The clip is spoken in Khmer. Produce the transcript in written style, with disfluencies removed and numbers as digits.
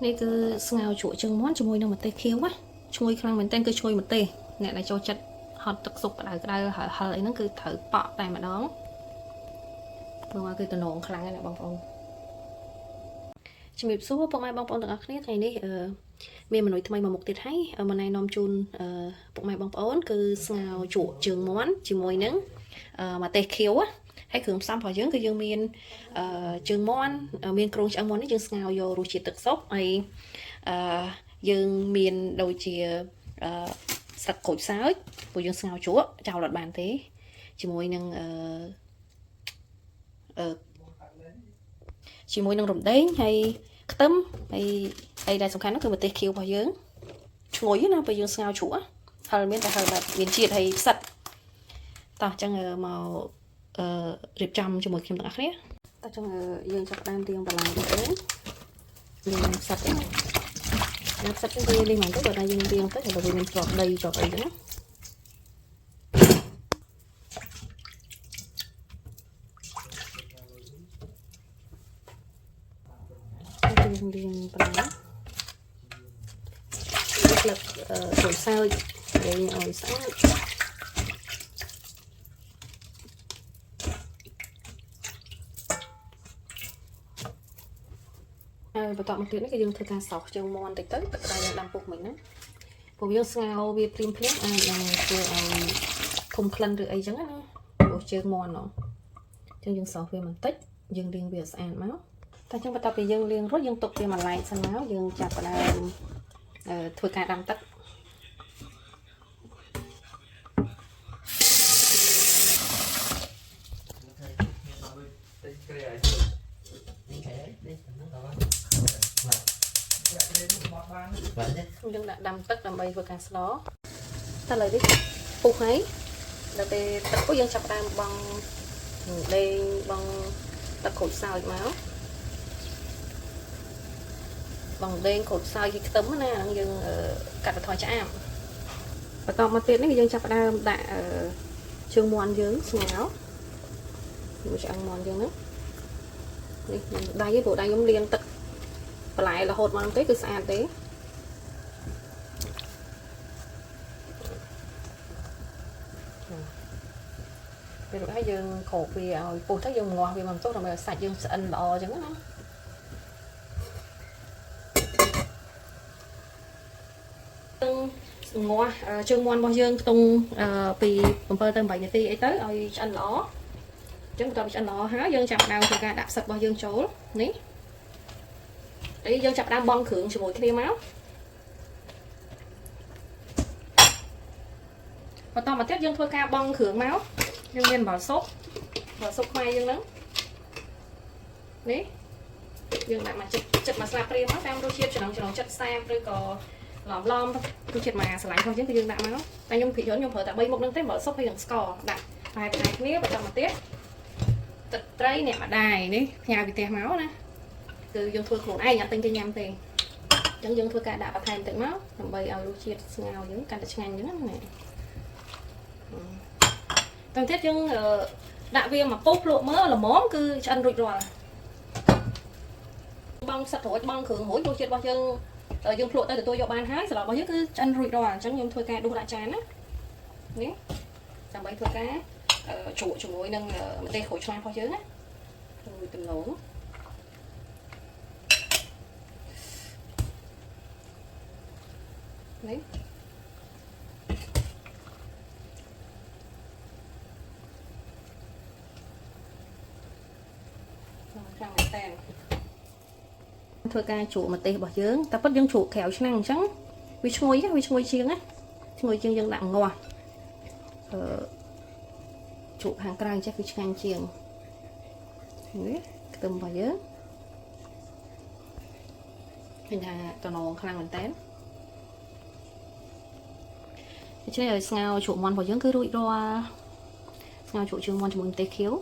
នេះគឺស្ងោរជ្រក់ជើងមាន់ជាមួយនឹងម្ទេសខៀវណាឈ្ងុយខ្លាំងមែនទែនគឺឈ្ងុយម្ទេសអ្នកដែលចូលចិត្តហត់ទឹកស៊ុបក្តៅក្តៅហឹរហឹរអីហ្នឹងគឺត្រូវប៉ក់តែម្ដងមើលមកគឺតំណងខ្លាំងណាស់ណាបងប្អូនជំរាបសួរពុកម៉ែបងប្អូនទាំងអស់គ្នាថ្ងៃនេះមានមនុស្សថ្មីមកមុខទៀតហើយមកណែនាំជូនពុកម៉ែបងប្អូនគឺស្ងោរជ្រក់ជើងមាន់ជាមួយនឹងម្ទេសខៀវណាហើយគ្រឿងផ្សំរបស់យើងគឺយើងមានជើងមាន់មានគ្រោងឆ្អឹងមាន់នេះយើងស្ងោរយករសជាតិទឹកស៊ុបហើយអឺយើងមានដូចជាអឺស្លឹកក្រូចសើចព្រោះយើងស្ងោរជ្រក់ចោលអត់បានទេជាមួយនឹងអឺអឺជាមួយនឹងរំដេងហើយខ្ទឹមហើយអីដែលសំខាន់នោះគឺម្ទេសខៀវរបស់យើងឈ្ងុយណាពេលយើងស្ងោរជ្រក់ហឹរមានតែហឹរបែបមានជាតិហើយផ្សិតតោះអញ្ចឹងមកអឺរៀបចំជាមួយខ្ញុំទាំងអស់គ្នាតោះអញ្ចឹងយើងចាប់ផ្ដើមរៀងបន្លែរបស់យើងយើងផ្សិតណាផ្សិតវាលេងមកទៅបើតែយើងរៀងទៅបើវាមានជាប់ដីជាប់អីចឹងណាយើងរៀងបន្លែស្លឹកក្រូចសើចលេងឲ្យស្អាតហើយបន្តមកទៀតនេះគឺយើងធ្វើការសោសជើងមាន់តិចទៅទឹកក្តៅយើងដាំពុះមិញណាព្រោះយើងស្ងោរវាភ្លាមភ្លាមអាចនឹងធ្វើឲ្យធំក្លិនឬអីចឹងណាព្រោះជើងមាន់ហ្មងចឹងយើងសោសវាបន្តិចយើងលាងវាស្អាតមកតែចឹងបន្ទាប់ពីយើងលាងរួចយើងទុកវាមួយឡែកសិនមកយើងចាប់ផ្ដើមធ្វើការដាំទឹកយើងដាក់ដាំទឹកដើម្បីធ្វើការស្លតែឥឡូវនេះពុះហើយដល់ពេលទឹកពុះយើងចាប់ផ្ដើមបង់ដេងបង់ទឹកក្រូចសើចមកបងដេងក្រូចសើចគេខ្ទឹមណាហ្នឹងយើងកាត់បន្ថយឆ្អាបបន្តមកទៀតនេះយើងចាប់ផ្ដើមដាក់ជើងមាន់យើងស្ងោរមួយឆ្អឹងមាន់យើងហ្នឹងនេះដៃព្រោះដៃខ្ញុំលាងទឹកបន្លែរហូតមកទេគឺស្អាតទេពេលរួចហើយយើងក្រោកវាឲ្យពុះទៅយើងងាស់វាមកទោះដើម្បីឲ្យសាច់យើងស្អិនល្អអញ្ចឹងណាងាស់ជើងមាន់របស់យើងខ្ទង់ពី7ទៅ8នាទីអីទៅឲ្យឆ្អិនល្អអញ្ចឹងបន្ទាប់ពីឆ្អិនល្អហើយយើងចាប់ដើមធ្វើការដាក់ផ្សិតរបស់យើងចូលនេះហើយយើងចាប់ដើមបង់គ្រឿងជាមួយគ្នាមកបន្តមកទៀតយើងធ្វើការបង់គ្រឿងមកយើងមានអំបិលស៊ុបអំបិលស៊ុបខ្មែរយើងហ្នឹងនេះយើងដាក់មកចិត្តមួយស្លាបព្រាមកតាមរសជាតិចំណងចំណងចិត្តសាបឬក៏ឡំឡំរសជាតិមកស្រឡាញ់របស់យើងគឺយើងដាក់មកតែខ្ញុំភិកយន្តខ្ញុំប្រើតែ3មុខហ្នឹងទេអំបិលស៊ុបហើយនឹងស្ករដាក់ផ្លែផ្លែគ្នាបន្តមកទៀតទឹកត្រីអ្នកម្ដាយនេះផ្ញើពីផ្ទះមកណាគឺយើងធ្វើខ្លួនឯងអត់ទិញគេញ៉ាំទេអញ្ចឹងយើងធ្វើការដាក់បន្ថែមតិចមកដើម្បីឲ្យរសជាតិស្ងោរយើងកាន់តែឆ្ងាញ់អញ្ចឹងណាតទៅទៀតយើងដាក់វាមកពុះភ្លក់មើលល្មមគឺឆ្អិនរួចរាល់បងផ្សិតរួចបងគ្រឿងរួចរសជាតិរបស់យើងយើងភ្លក់ទៅទទួលយកបានហើយសម្រាប់របស់យើងគឺឆ្អិនរួចរាល់អញ្ចឹងខ្ញុំធ្វើការដួសដាក់ចានណានេះដើម្បីធ្វើការជ្រក់ជាមួយនឹងម្ទេសក្រូចឆ្មារបស់យើងណាមួយទំនងនេះខ្លាំងមែនតើធ្វើការជ្រក់ម្ទេសរបស់យើងតែពិតយើងជ្រក់ក្រៅឆ្នាំងអញ្ចឹងវាឈ្ងុយវាឈ្ងុយជាងណាឈ្ងុយជាងយើងដាក់ងាស់អឺជ្រក់ខាងក្រៅចេះគឺឆ្ងាញ់ជាងនេះខ្ទឹមរបស់យើងឃើញថាតំណងខ្លាំងមែនតើដូច្នេះឲ្យស្ងោរជ្រក់មាន់របស់យើងគឺរួចរាល់ស្ងោរជ្រក់ជើងមាន់ជាមួយម្ទេសខៀវ